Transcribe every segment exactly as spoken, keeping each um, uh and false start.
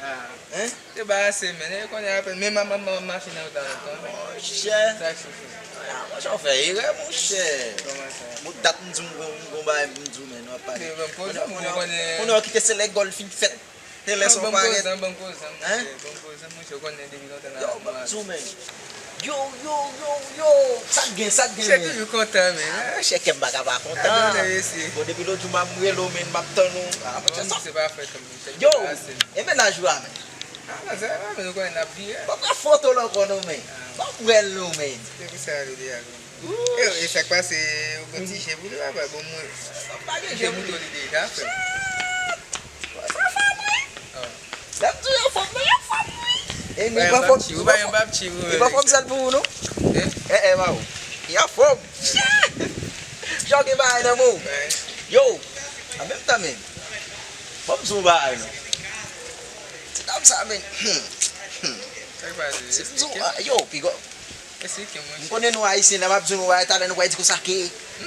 Ah. Hein? Te ba ase, men. E konnen apèn. Men m ap, m ap, m ap mache nan wout la lontan, men. Monchè. Sa k sou fè? Ah, monchè, w fè erè, monchè. Kòman sa? Bon, dat m di m gon, m gon bagay m di w, men, nou ap pale. Ban m koze, monchè, konnen. Konnen w kite se lè gòl fin fèt. Se lè sa w parèt. Ban m koze, ban m koze, monchè. Hein? Ban m koze, monchè, w konnen depi lontan n ap. Yo, ban m di w, men. Yo, yo, yo, yo, sa k gen, sa k gen, men? Monchè toujou kontan, men. Ah, monchè, kè m pa ka pa kontan. Bon, depi lòt jou m ap rele w, men, m ap tann ou. Ah, monchè, sa. Se pa fè kòm. Yo, e mennaj ou a, men? Ah, manzè, men nou konnen n ap vire. Ban m pran foto l ankò non, men. Ban m wè l non, men. Se pou sa yo deja, men. Yo, e sa k pase, ou gon ti je pou li, papa, bon, mwen. M pa gen je pou li. Li deja, frè. Sa fòm, wi. Lè m di yo fòm, men yo fòm, wi. E nou pa fòm, ou pa fòm, li pa fòm sèl pou ou, non? Eh, eh, pa ou. Li anfòm. Jan w gen bagay nan men w. Yo, an menm tan, men. Ban m di w yon bagay, non. Ti dam sa, men. Sa k pase? Se pou di w, ah, yo, piga. Esplike mwen. M konnen nou Ayisyen, lè m ap di nou bagay, talè nou pral di konsa ke.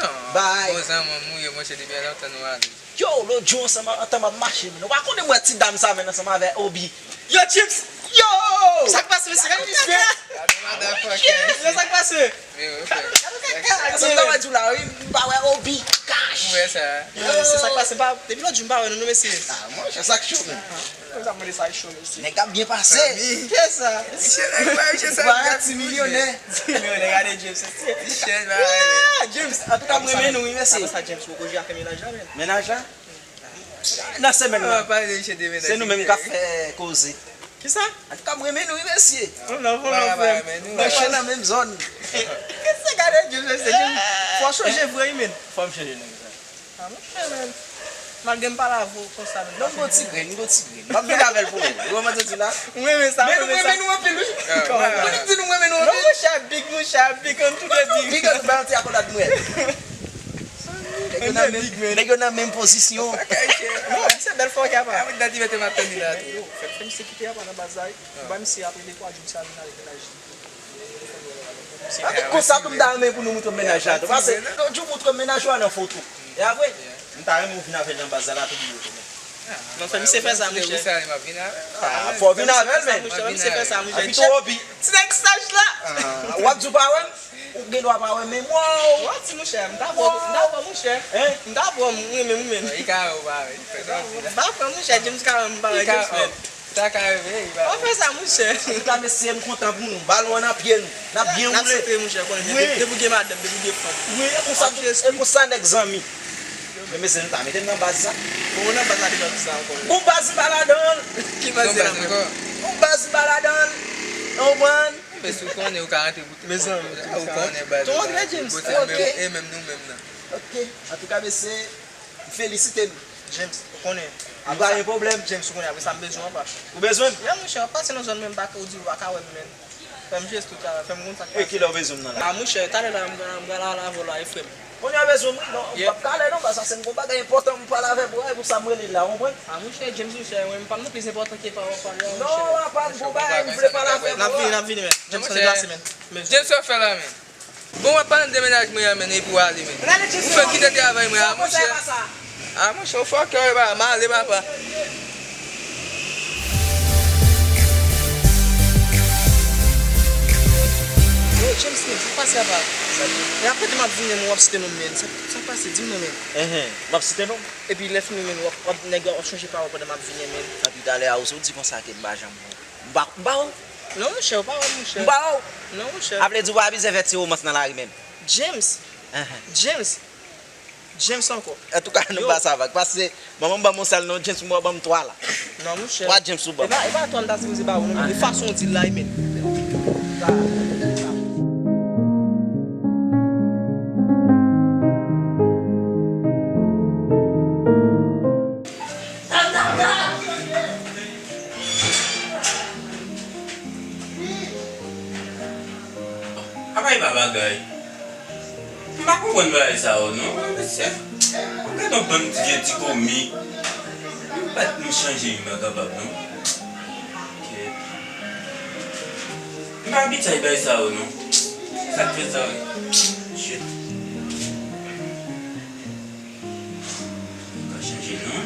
Non, bay. Bon, zanmi m, ou ye, monchè, depi lontan nou ale. Yo, lòt jou, ansanm, antan m ap mache, men. Ou pa konnen m wè ti dam sa, men, ansanm avè Obi. Yo, James! Yo! Sa k pase, mesye? Gade misye! Gade motherfucker. Yo, sa k pase? Gade kaka, James! Ansanm, m ta di w la, wi, m pa wè Obi. Kash! Ou wè sa? Yo, se sa k pase, m pa, depi lòt jou, m pa wè nou, non, mesye. Ah, monchè, sa k cho, men. Mwen sa mande sa cho, mesye. Nèg ap byen pase. Kiyès sa? Misye nèg la, misye sa. Ti milyonè. Ti milyonè, gade James, se ti. Misye la. Ah, James, antouka, m renmen nou, wi, mesye. Apre sa, James, ou poko ja fè mennaj la, men. Mennaj la? Nan semèn nan. Se nou menm k ap fè koze. Kisa? Antouka, m renmen nou, wi, mesye. Hold on, hold on, frè m. Branche nan menm zòn. Kisa, gade James, mesye, James. Fò w chanje vre, wi, men. Fò m chanje non. Ah, monchè, men. Malgre m pale avè w konsa, men. Non, m gon ti grenn, m gon ti grenn. M ap vin avè l pou ou. Ou konprann sa m di la? M renmen sa, m renmen sa. Men nou renmen nou anpil, wi. Kòman? Pou nou di nou renmen nou anpil. Non, monchè, big, monchè, big, an tou de big. Big, an tou ba yon ti akolad mwen. Nèg yo nan menm, nèg yo nan menm pozisyon. Non, se bèl fòkè apa. Fè, fè misye kite apa nan baz la, wi. Ou ba misye apre de twa jou, misye al vin avèk mennaj li. Avèk konsa tou m ta renmen pou nou moutre m mennaj la tou. Paske lòt jou moutre m mennaj ou a nan foto. E a vre? M ta renmen ou vin avè l nan baz la la tou pou moutre m. Non, fè misye fè sa, monchè. Ah, fò w vin avè l, men. Fè misye fè sa, monchè. Epi tou Obi. Ti nèg saj la. Ah, w ap di w pa wè m? Ou gen dwa pa wè m, men mwen. W ap di, monchè, m ta pran, m ta pran, monchè. Hein? M ta pran, mwen menm, mwen menm. Li ka wè w pa wè. M pa pran, monchè, James ka wè m pa wè James, men. Sa ka rive, wi, pa. Pa fè sa, monchè. Antouka, mesye, m kontan pou nou. Balon an nan pye nou. N ap byen woule. N ap santre, monchè, konnen. Wi. Depi w gen madanm, depi w gen fanm. Wi, e konsa, e konsa nèg zanmi. Men mesye, nou ta mete m nan baz sa. Bon, ou nan baz la deja, tout sa ankò. Bon, baz m pa ladan l. Ki baz se la menm? Bon, baz m pa ladan l. Ou konprann? Men si w konnen, ou ka rantre pou tèt ou. Mezanmi, ou konnen baz la. Tou antre, James. Ok. E menm nou menm nan. Ok. Antouka, mesye, felisite nou. James, ou konnen. Apa gen pwoblèm. James, ou konnen, apre sa, m bezwen w anba. Ou bezwen m? Ya, monchè, w ap pase nan zòn mwen, m pa ka, ou di ou pa ka wè m, men. Fè m jès tout, fè m konn sa k pase. E kilè w bezwen m nan la? A, monchè, talè la, m pral, m pral al avè w la, e frè m. Kounye a w bezwen m, wi, non, m p ap talè, non, paske m gon bagay enpòtan m pral avè w, e pou sa m rele l la, w konprann? A, monchè, James, monchè, mwen, m pa m plis enpòtan ke pa w pale a, monchè. Non, apa, m gon bagay m vle pale avè w la. N ap vini, n ap vini, men. James, deplase, men. James, sa w fè la, men? Bon, w ap pale m de mennaj mwen an, men, epi w ale, men. Ou fè kite travay mwen an, monchè. A, monchè, ou fòkè, wi, papa, m ale, papa. Yo, James, men, sa k pase, papa? E apre de m ap vini, men, w ap site non m, men. Sa, sa k pase? Di m non, men. Enhen, m ap site non m? Epi lè fini, men, w ap, w ap, nèg yo ap chanje pawòl pandan m ap vini, men. Epi talè a, ou di konsa ke m pa janm bon. M pa, m pa wè w. Non, monchè, ou pa wè m, monchè. M pa wè w. Non, monchè. A vle di ou pa bizwen fè ti womans nan lari menm. James. Enhen. James. James ankò. Antouka, nou pa sa vag. Paske manman m ban m yon sèl non, James, mwen ban m twa la. Non, monchè. Twa James ou ban m. E pa, e pa twa m ta sipoze ba ou, non, men de fason w di l la, wi, men. Apa e pa bagay? M pa konprann bagay sa yo non, mesye. Gade yon bann ti vye ti komi. M pa t nou chanje, m pa kapab non. Kèt. M pa abitye ak bagay sa yo non. Sa k fè sa yo? Shit. Ka chanje non.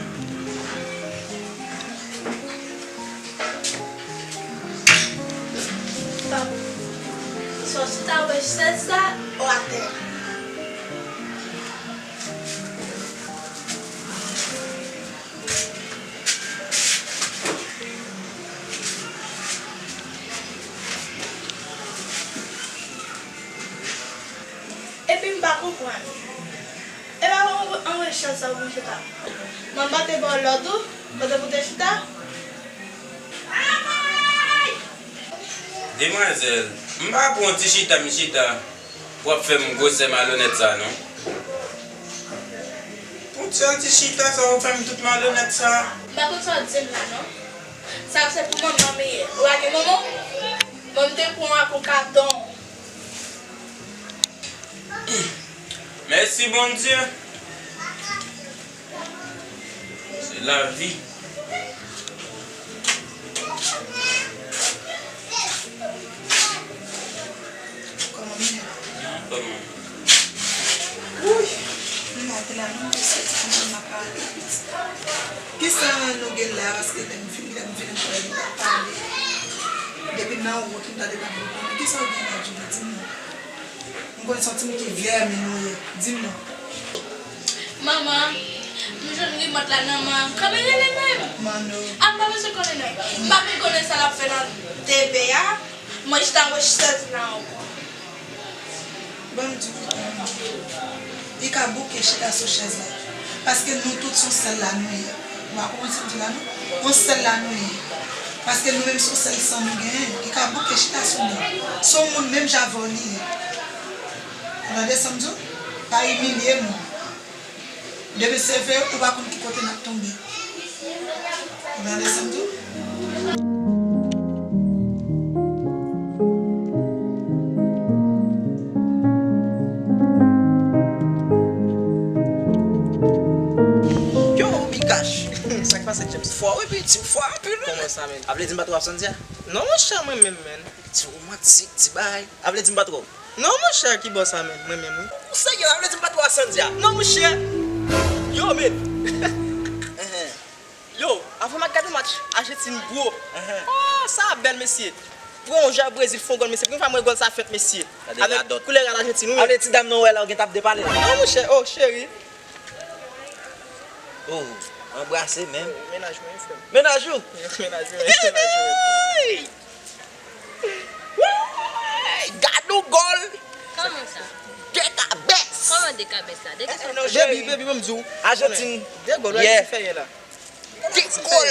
Sa wè chèz sa o atè. Epi m pa konprann. E pa bon, anmwe chèz sa ou vin chita. Manman te ba w lòd ou, kote pou te chita? Demwazèl, m pa pou yon ti chita m chita pou w ap fè m gwosè malonèt sa non. Pou ti, ti chita sa w ap fè m tout malonèt sa. M pa konn sa w di m la non. Sa se pou manman m ye. Ou pa gen manman? Mwen m te pran w ak yon katon. Mèsi Bondye. Se lavi. Kòman m ye? Kòman? Wouy! M pa te la non, m te soti kòman m ap pale. Kisa nou gen la, paske lè m vin, lè m vin, m pa pale. Depi nan wout, m tande m ap reponn. Kisa w gen la, Djoulie? Di m non. M konn santi m ki vèmin ou ye. Di m non. Manman, m jwenn rimòt la nan men. Kòman l rele menm? Mano. A, m pa bezwen konnen non. M pa vin konnen sa l ap fè nan T V a. Mwen chita wè chèz la ankò. Ban m di w, li ka bouke chita sou chèz la. Paske nou tout se yon sèl la nou ye. Ou pa konprann sa m di la non? Yon sèl la nou ye. Paske nou menm se yon sèl san nou genyen. Li ka bouke chita sou nou. Se yon moun menm jan avè w li ye. Ou tande sa m di w? Pa imilye m non. Depi se vre, ou pa konn ki kote n ap tonbe. Ou tande sa m di w? Yo, Mikash. Sa k pase, James? Fò, wi, piti, fò anpil, wi. Kòman sa, men? A vle di m pa twò ap santi a? Non, monchè, mwen menm, men. Ti womantik, ti bagay. A vle di m pa twò. Non, monchè, ki bò sa, men? Mwen menm, wi. Ou serye? A vle di m pa twò ap santi a? Non, monchè. Yo, men. Enhen. Yo, avan m al gade yon match Ajantin gwo. Enhen. Oh, sa bèl, mesye. Pran yon jwè Brezil, fè yon gòl, mesye. Premye fwa m wè gòl sa fèt, mesye. Avèk koulè rad Ajantin, wi. A vle ti dam nan wè la, ou gen t ap depale. Non, monchè, oh, cheri. Oh, anbrase menm. Mennaj mwen, frè m. Mennaj ou? Mennaj mwen, mennaj mwen. Hey! Woy! Gad yon gòl! Kòman sa? De kabès! Kòman de kabès la? De ki sa? Baby, baby, ban m di w. Ajantin. De gòl, wè ki fè yè la. De gòl!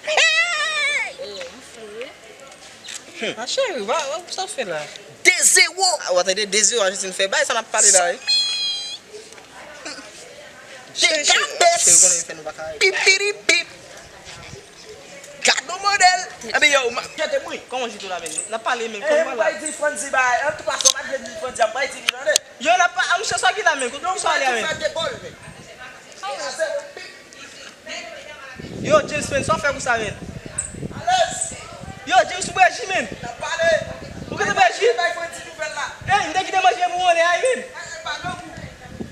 Hey! Oh, m fou, wi. Ma cheri, wa, wa, sa w fè la? De zewo! A, w tande de zewo, Ajantin fè bay, sa n ap pale la, wi. De kabès! Pipiripip! Gad yon modèl! Enben, yo, ma, jete mwen. Kòman jete w la, men? N ap pale, men, kòman la? Mwen di Franzi bay, an tou fason, mwen di Franzi, mwen di li, tande. Yo, n ap pa, a, monchè, sa ki la, men? Kote sa ale a, men? Fè de gòl, men. Yo, James, men, sa w fè pou sa, men? Yo, James, ou bwè ji, men? Ou kote bwè ji? Ey, m te kite manje pou mwen lè a, men.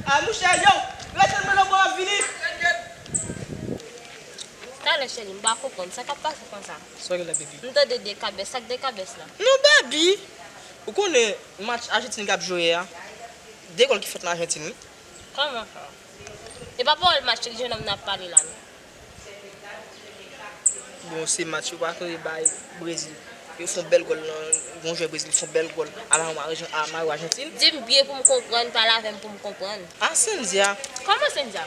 A, monchè, yo, rete nan mwen, lè w ap vini. Talè, cheri, m pa konprann sa k ap pase konsa. Sa w gen la, baby? M tande de kabès, sa k de kabès la? Non, baby. Ou konnen match Ajantin k ap jwe a? De gòl ki fèt nan Ajantin, wi. Kòman sa? E pa pawòl match jennonm nan ap pale la, non. Bon, se match yo pa kore bay Brezil. Yo fè yon bèl gòl nan, yon jwè Brezil fè yon bèl gòl a mayo Ajantin. Di m byen pou m konprann, pale avè m pou m konprann. A, Cynthia. Kòman Cynthia?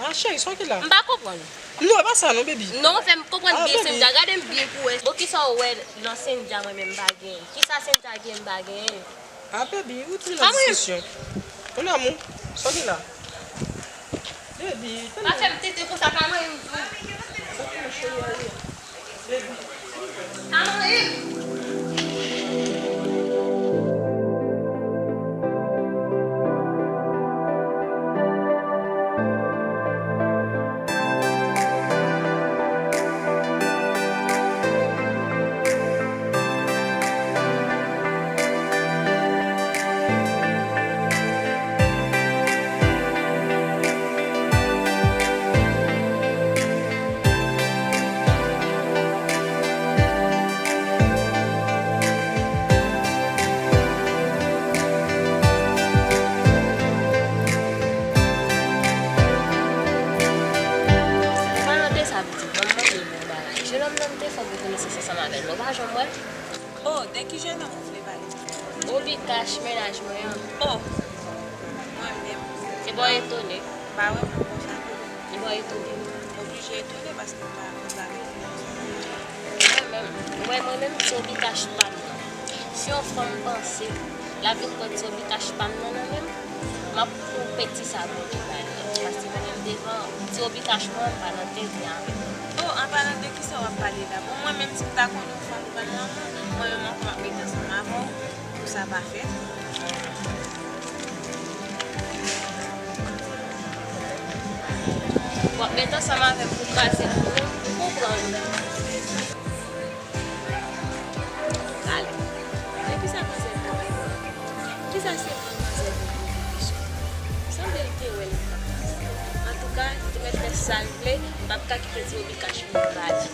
A, cheri, sa w gen la? M pa konprann. Non, e pa sa non, baby. Non, fè m konprann byen, Cynthia. Gade m byen pou wè. Bon, kisa w wè nan Cynthia mwen menm m pa genyen? Kisa Cynthia gen m pa genyen? A, baby, ou di nan diskisyon. Mon amour, sa w gen la? Baby, pa fè m tete konsa, pa manyen m tou. Sa k fè cheri a ye? Baby. Pa manyen m. Avè l, mwen pa janm wè l. Oh, de ki jennonm ou vle pale? Obi Cash, mennaj mwen an. Oh, mwen menm. Se bon, etone. M pa wè moun konsa tou. Li ba w etone. M oblije etone paske m pa, m pa. Mwen menm, mwen, mwen menm, ti Obi Cash pa m nan. Si yon fanm panse l ap vin pran ti Obi Cash pa m nan nan men m, m ap koupe ti sa pou li bay. Paske mwen menm devan ti Obi Cash mwen, m pa nan tenten avè l. Oh, an palan de kisa w ap pale la? Bon, mwen menm, si m ta konn yon fanm pran lanmou, mwen menm ankò m ap rete ansanm avè w. Pou sa pa fèt. W ap met ansanm avè m pou kraze pou nou, pou pran nou. Talè. Men kisa manzè ta bay? Kisa se manzè vin pou Obi Cash? Sanble l te wè l. Antouka, li te mèt fè sa l vle, m p ap ka kite ti Obi Cash vin kraze.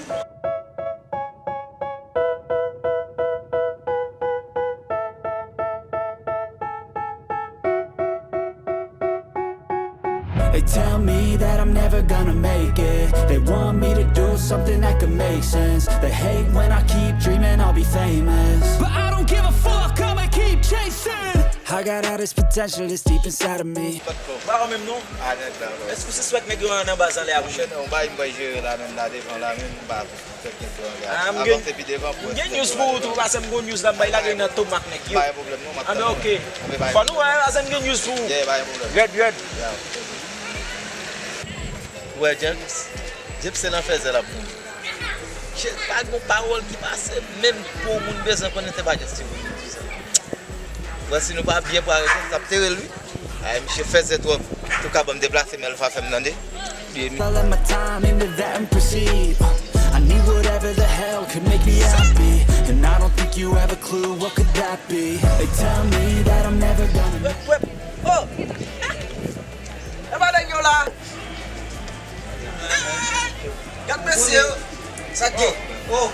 They tell me that I'm never gonna make it. They want me to do something that could make sense. They hate when I keep dreaming I'll be famous. But I don't give a fuck, I'ma keep chasing. I got all this potential that's deep inside of me. Ba ou menm non. Èske w sispèk nèg yo nan baz anlè a pou mwen? Yon bagay m pral jere la menm la devan la menm m pa fèk gen dwa gade. Ah, m gen, m gen news pou ou tou, pase m gon news la m bay lage nan tomak nèg yo. Pa gen pwoblèm non, m ap tann ou. Ah ben ok. Fò nou wè, pase m gen news pou ou. Yeah, pa gen pwoblèm. Rèd, rèd. Ou wè James? James se nan fèzè l ap mouri. Shit, pa gon pawòl ki pase, menm pou yon moun bezwen konnen se pa James ki pou di sa. Bon, si nou pa byen pare, sa ap tere l wi. Ay, misye fèzè twòp. Antouka, ban m deplase, men l va fè m tande. Li ye mi. All of my time into that and proceed. I need whatever the hell could make me happy. And I don't think you have a clue what could that be. They tell me that I'm never gonna. Wèp, wèp. Oh! E pa nèg yo la. Gad mesye yo. Sa k gen? Oh.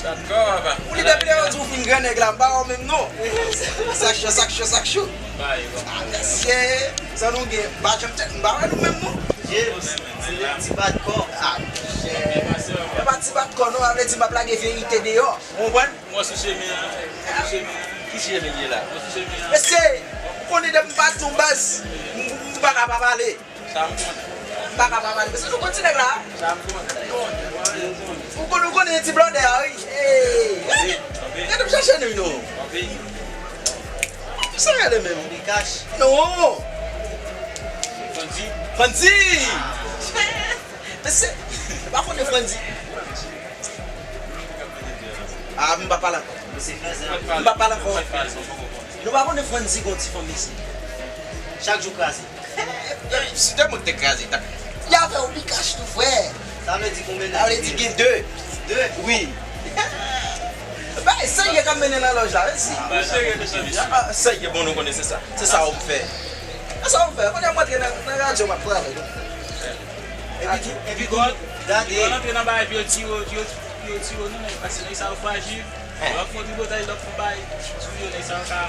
Ou li depi lè yo di w fin gran nèg la, m pa wè w menm non. Sa k cho, sa k cho, sa k cho. Ah, mesye, sa nou gen, m pa janm tèt, m pa wè nou menm non. James, se de ti bat kò. Ah, monchè. E pa ti bat kò non, sa vle di m ap lage verite deyò. Ou konprann? Mwen sou chemen an. Mwen sou chemen an. Ki chemen l ye la? Mwen sou chemen an. Mesye, ou konnen depi m pa di w baz, m, m pa ka pa pale. Sa m konnen. M pa ka pa pale. Mesye, nou konn ti nèg la. Sa m konnen. Ou konnen, ou konnen ti blòdè a, wi. Hey. Gade m chache nou, non. Sa rele menm? Bikash. Non. Fanzi. Fanzi. Mesye, ou pa konnen Frandy? Ah, m pa pale ankò. M pa pale ankò. Nou pa konnen Frandy gon ti fanm isi. Chak jou kraze. Si de moun te kraze, ta. Y avè w Bikash tou, frè. Sa vle di konbyen nèg? Sa vle di gen de. De? Wi. Bagay serye k ap mennen nan lòj la, mèsi. Ah, serye, bon, nou konnen se sa. Se sa w ap fè. Se sa w ap fè. Kounye a m antre nan, nan radyo, m ap travay. Epi tou, epi tou, gade. Lè w antre nan bagay pou yo tire w, pou yo, pou yo tire w, non, men, paske nèg sa yo frajil. Lè w ap fè yon tripotay, lè w ap fè yon bagay sou yo, nèg sa yo ka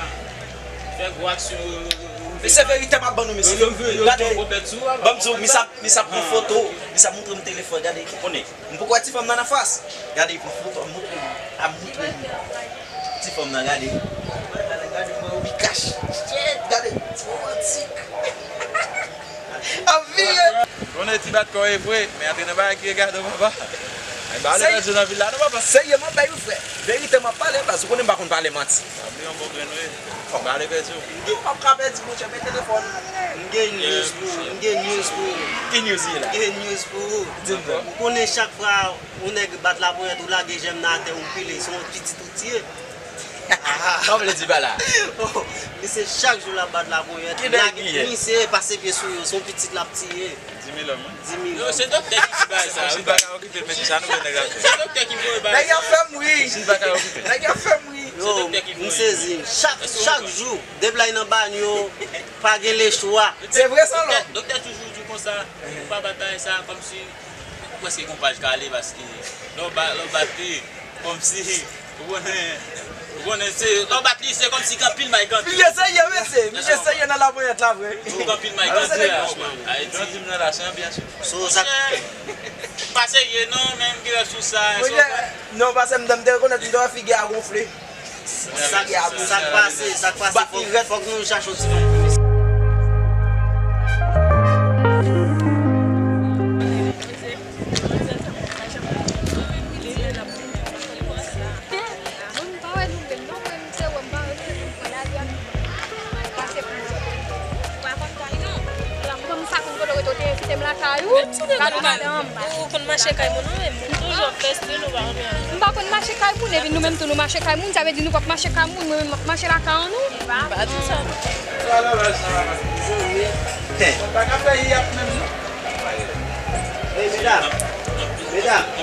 fè gwo aksyon, yo, yo, yo, yo. Men se verite m ap ban nou, mesye. Yo, yo, yo, gade. Ban m di w, misye ap, misye ap pran foto, misye ap montre m telefòn, gade, konnen. M poko wè ti fanm nan anfas. Gade, pran foto, ap montre m, ap montre m. Ti fanm nan, gade. Gade, gade, mwen, Obi Cash. Shit, gade, ti romantik. Ap vire. Konnen ti bat kò e vre, men antre nan bagay ki regade'w papa. Ay, ba ale pèdi nan vil la non papa. Serye m ap bay ou frè. Verite m ap pale baz, ou konnen m pa konn pale manti. Pa bliye yon bon grenn wi. Ba ale pèdi w. M gen, m ap ka pèdi monchè, men telefòn. M gen news pou ou, m gen news pou ou. Ki news ye la? M gen news pou ou. Di m non. Ou konnen chak fwa yon nèg bat laponyèt ou lage jèm nan atè ou pile, se yon pitit ou tiye. Sa w vle di pa la? Oh, misye chak jou l ap bat laponyèt. Ki nèg li ye? Misye pase pye sou yo, se yon pitit l ap tiye. Di mil lòm wi. Di mil lòm. Non, se doktè ki di bagay sa wi. Chit pa ka okipe l, men kisa nou wè nèg la fè? Se doktè ki voye bagay sa. Nèg y ap fè m ri. Chit pa ka okipe l. Nèg y ap fè m ri. Yo, m sezi. Chak, chak jou, depi l al nan banyo, pa gen lechwa. Se vre sa non? Doktè toujou di konsa, ou pa bat bagay sa, kòmsi ou prèske gon paj k ale, paske lè w ba, lè w bat li, kòmsi, ou konnen, ou konnen, se, lè w bat li, se kòmsi gen anpil may k antre. Misye serye, mesye. Misye serye nan laponyèt la, vre. Gen anpil may k antre la. Ayiti. Jan di m nan la, se anbyans yo. So, sa, monchè. Pa serye non, men m gen rèv sou sa. Monchè, non, paske m, m te rekonèt m te wè figi a gonfle. Sa k pase, sa k pase, fòk, fòk nou chache yon ti fanm pou misye. Mwen, m pa wè nou menm non, mwen, m te wè, m pa wè nou menm, m pran lari a, m pase pou mwen. Ou pa konn kay non. Ala, m konn sa konn kote w rete, w te envite m lakay ou. Gade madanm. Ou konn mache kay moun ou menm. Ou toujou ap fè stil ou pa konn anyen. M pa konn mache kay moun, epi nou menm tou nou mache kay moun, sa vle di nou p ap mache kay moun, mwen menm m ap mache lakay an nou. M pa di sa. Hey, medam, medam,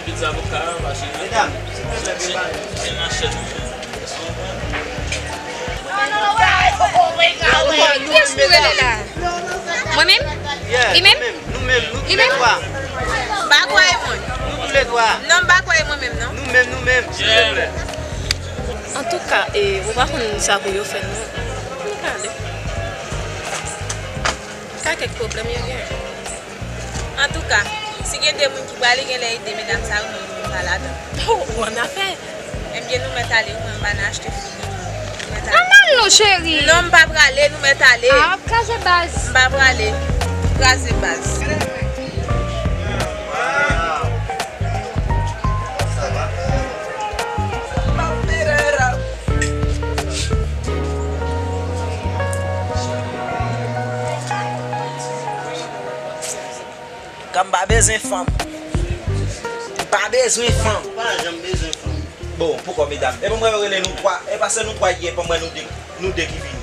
medam, silvouplè, kiyès nou rele la? Mwen menm? Li menm? Nou menm, nou toulètwa. M pa kwè e mwen. Nou toulètwa. Non, m pa kwè e mwen menm, non. Nou menm, nou menm, silvouplè. Antouka, e, ou pa konn sa pou yo fè, non. Ann ale. Sa kèk pwoblèm yo gen. Antouka, si gen de moun ki prale, genlè e de medam sa yo menm ki pa ladan. Oh, ou annafè! Ebyen, nou mèt ale, wi, mwen m pa nan achte figi. Nou mèt ale. Ann al non, cheri! Non, m pa prale, nou mèt ale. Ah, w ap kraze baz. M pa prale. Kraze baz. Kan m pa bezwen fanm. M pa bezwen fanm. Pa janm bezwen fanm. Bon, poukò medam? Epi m wè yo rele nou twa. E pa se nou twa ki gen, pa m wè nou de, nou de ki vini.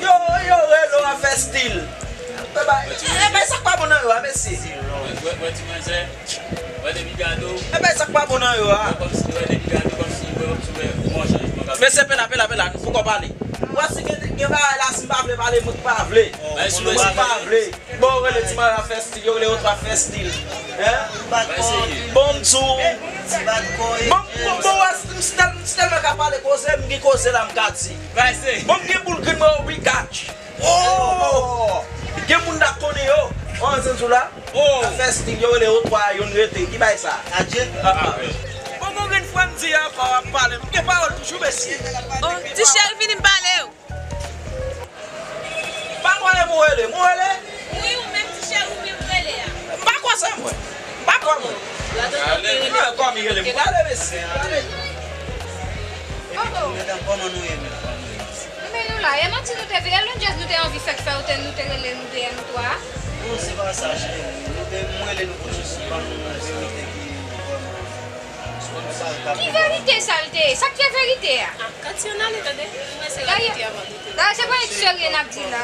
Yo, yo rele w ap fè stil. E bay, e bay sa k pa bon nan yo a, mesye. Wè, wè, wè ti manzè. Wè depi gade w. E bay sa k pa bon nan yo a. Wè kòmsi, wè depi gade w kòmsi, wè kòmsi, wè, ou wè yon chanjman k ap. Mesye, pela, pela, pela, poukò pale? Ou wè si gen, gen bagay la, si m pa vle pale, mwen k pa vle. Mwen k pa vle. Bon, rele ti mari ap fè stil, yo rele yo twa fè stil. Hein? Bon, m di w. Bon, bon, bon, wè, m tèl-, m tèlman ka pale koze, m gen koze la m ka di. Bon, m gen boul grenn mwen obligat. Oh! Gen moun n ap konnen yo. An, zanzou la. Oh! Ap fè stil, yo rele yo twa, youn rete. Ki bay sa? Adje. Ah, ah. Bon, bon, grenn fwa m di ankò, w ap pale. M gen pawòl toujou, mesye. Oh, ti cheri, vini m pale w. Pa kwè e mwen w rele. Mwen w rele? Wi, ou menm ti cheri, ou menm rele a. M pa kwè se mwen. M pa kwè mwen. Ah, kòm li rele m, m prale, mesye. Ale. Oh, oh. Medam, kòman nou ye menm? Kòman nou ye? Men nou la, e manti nou te veye, Londjèz nou te anvi fèk fè, ou te, nou te rele nou deyè nou twa. Non, se pa sa, cheri. Nou te, mwen rele nou pou jis ban nou yon verite ki vrèman. Ki verite sa l te ye? Sa k fè verite a? Ah, Katy, ann ale, tande. Mwen se verite a, mwen. Dayè, se pa yon ti serye n ap di la.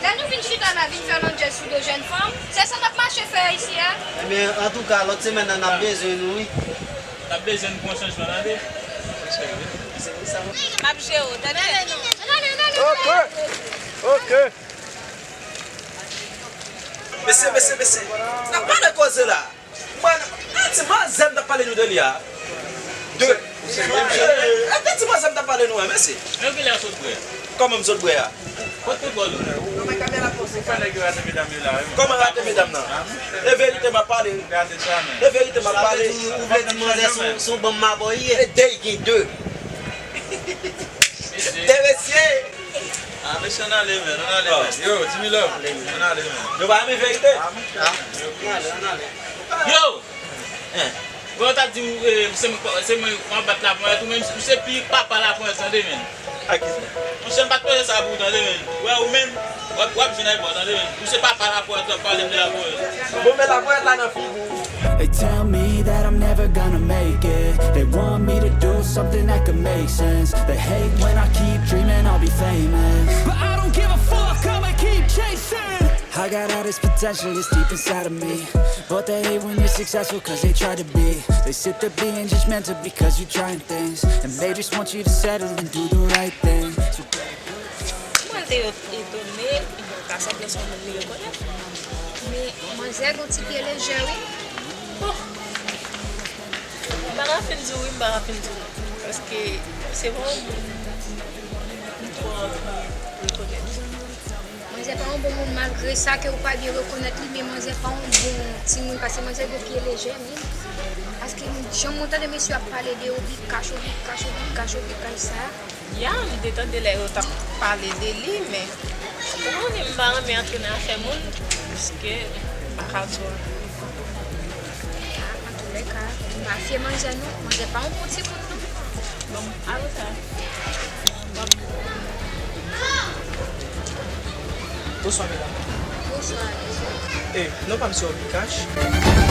Lè nou vin chita la, vin fè Londjèz sou do jèn fanm, se sa n ap mache fè isi a. Ebyen, antouka, lòt semèn nan, n ap bezwen nou, wi. N ap bezwen nou pou yon chanjman, tande. M ap jere w, tande. Ann ale, ann ale. Ok. Ok. Mesye, mesye, mesye. N ap pale koze la. Mwen, e ti manzè m t ap pale nou de li a. De. E, e ti manzè m t ap pale nou a, mesye. Men kilè w sot bwè a? Kòman m sot bwè a? Kot kontwòl ou? Ou fè nèg yo rate medam yo la, wi. Kòman rate medam nan? E verite m ap pale. Gade sa, men. E verite m ap pale. Ou vle di manzè se yon, se yon banm mabò li ye? E de, gen de. De mesye. Ah, mesye, ann ale, men, ann ale, men. Yo, Jimmy Love, ann ale, men. Yo pa renmen verite? Ah, ann ale, ann ale. Yo! Bon, yo ta di w, eh, se mwen, se mwen, mwen bat laponyèt, ou menm, ou se pi papa laponyèt, tande, men. A ki sa? Monchè, m pa t panse sa pou ou, tande, men. Wè, ou menm, w ap, w ap jwenn ak bò, tande, men. Ou se papa laponyèt, w ap pale m de laponyèt. Bon, men laponyèt la nan figi w. They tell me that I'm never gonna make it. They want me to do something that could make sense. They hate when I keep dreaming I'll be famous. But I don't give a fuck, I'ma keep chasing. I got all this potential, it's deep inside of me. But they hate when you're successful, 'cause they try to be. They sit there being judgmental because you're trying things. And they just want you to settle and do the right thing. So Mwen te etone, e bon, ka sanble se yon moun li rekonèt. Men manzè gon ti pye lejè, wi. Bon. M pa ka fin di w wi, m pa ka fin di w non. Paske se pa yon moun m twò anvi rekonèt. Manzè pa yon bon moun, malgre sa ke ou pa byen rekonèt li, men manzè pa yon bon timoun, paske manzè gen pye lejè, wi. Paske jan mwen tande mesye ap pale de Obi Kach, Obi Kach, Obi Kach, Obi Kach sa. Ya, m te tande lè yo t ap pale de li, men ou konnen m pa renmen antre nan afè moun, paske m pa ka di w. Antoulèka, m pa fye manzè non, manzè pa yon bon timoun non. Bon, alò sa. Bonswa medam. Bonswa. E, non pa m se Obi Kach.